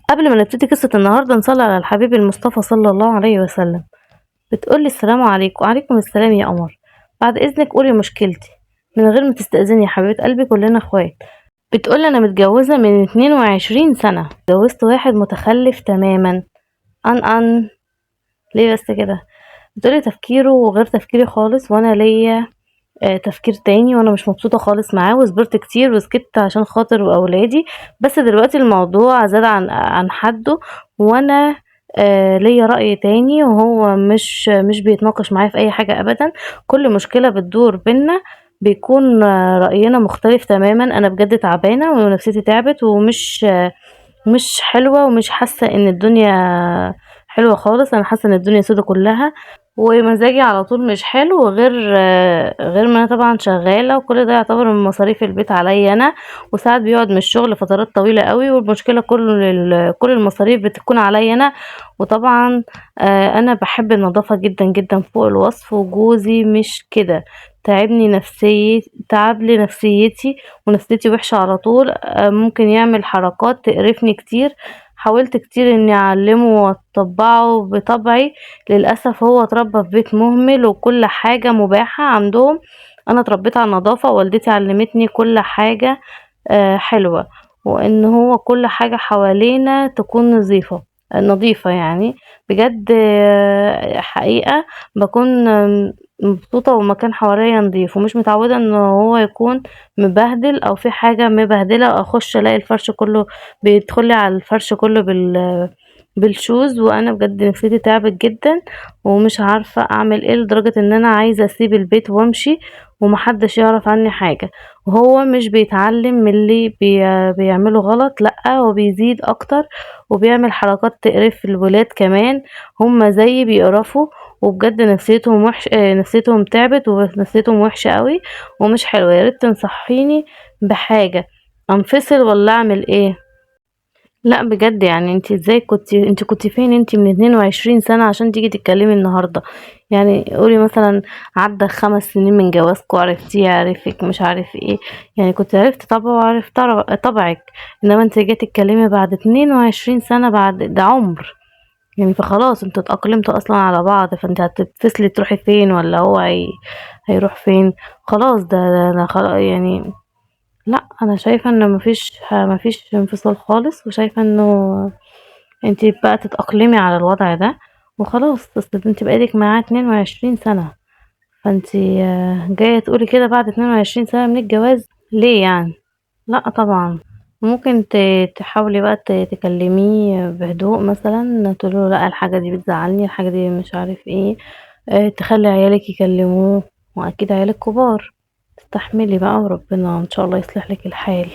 قبل ما نبتدي قصة النهاردة نصلي على الحبيب المصطفى صلى الله عليه وسلم. بتقولي السلام عليكم. وعليكم السلام يا قمر. بعد إذنك قولي مشكلتي من غير ما تستأذني يا حبيبة قلبي، كلنا اخوات. بتقولي أنا متجوزة من 22 سنة، اتجوزت واحد متخلف تماما. أن ليه بس كده؟ بتقولي تفكيره غير تفكيري خالص، وأنا ليا تفكير تاني، وانا مش مبسوطة خالص معاه، وصبرت كتير وسكت عشان خاطر واولادي، بس دلوقتي الموضوع زاد عن حده، وانا ليا رأي تاني، وهو مش بيتناقش معايا في اي حاجة ابدا. كل مشكلة بتدور بينا بيكون رأينا مختلف تماما. انا بجد تعبانة ونفسيتي تعبت ومش مش حلوة، ومش حاسة ان الدنيا حلوة خالص. انا حاسة ان الدنيا سودة كلها، ومزاجي على طول مش حلو، غير ما انا طبعا شغالة، وكل ده يعتبر من مصاريف البيت عليا انا، وساعات بيقعد من الشغل فترات طويلة قوي، والمشكلة كل المصاريف بتكون عليا انا. وطبعا انا بحب النظافة جدا جدا فوق الوصف، وجوزي مش كده، تعبني نفسي، تعب لي نفسيتي، ونفسيتي وحشة على طول. ممكن يعمل حركات تقرفني كتير. حاولت كتير اني اعلمه واطبعه بطبعي، للاسف هو اتربى في بيت مهمل وكل حاجة مباحة عندهم. انا اتربيت على النظافة، والدتي علمتني كل حاجة حلوة، وان هو كل حاجة حوالينا تكون نظيفة يعني. بجد حقيقة بكون مبسوطة ومكان حواليا نظيف، ومش متعودة ان هو يكون مبهدل او في حاجة مبهدلة، او اخش الاقي الفرش كله بيدخل لي على الفرش كله بالشوز. وانا بجد نفسيتي تعبت جدا ومش عارفة اعمل ايه، لدرجة ان انا عايزة اسيب البيت وامشي ومحدش يعرف عني حاجة. وهو مش بيتعلم من اللي بيعمله غلط، لا هو بيزيد اكتر وبيعمل حركات تقرف الولاد كمان، هم زيي بيقرفوا، وبجد نفسيتهم وحش، نفسيتهم تعبت ونفسيتهم وحشة قوي ومش حلوة. يا ريت تنصحيني بحاجة، انفصل ولا اعمل ايه؟ لا بجد انت ازاي كنتي، انت كنتي فين انت من 22 سنة عشان تيجي تتكلمي النهاردة؟ قولي مثلا عدى 5 سنين من جوازكم، عرفتيه عرفك مش عارف ايه، كنت عرفت طبعه وعرفت طبعك، انما انت جاي تتكلمي بعد 22 سنة، بعد ده عمر فخلاص انتوا اتأقلمتوا اصلا على بعض، فانت هتتفصلي تروحي فين ولا هو هيروح فين؟ خلاص ده خلاص لا انا شايفة انه مفيش انفصال خالص، وشايفة انه انت بقى تتأقلمي على الوضع ده وخلاص. بس انت بقالك معاه 22 سنة، فانت جاية تقولي كده بعد 22 سنة من الجواز ليه يعني؟ لا طبعا. ممكن تحاولي بقى تكلميه بهدوء، مثلا تقولي له لا الحاجة دي بتزعلني، الحاجة دي مش عارف ايه، تخلي عيالك يكلموه، واكيد عيالك كبار. استحملي بقى وربنا ان شاء الله يصلح لك الحال.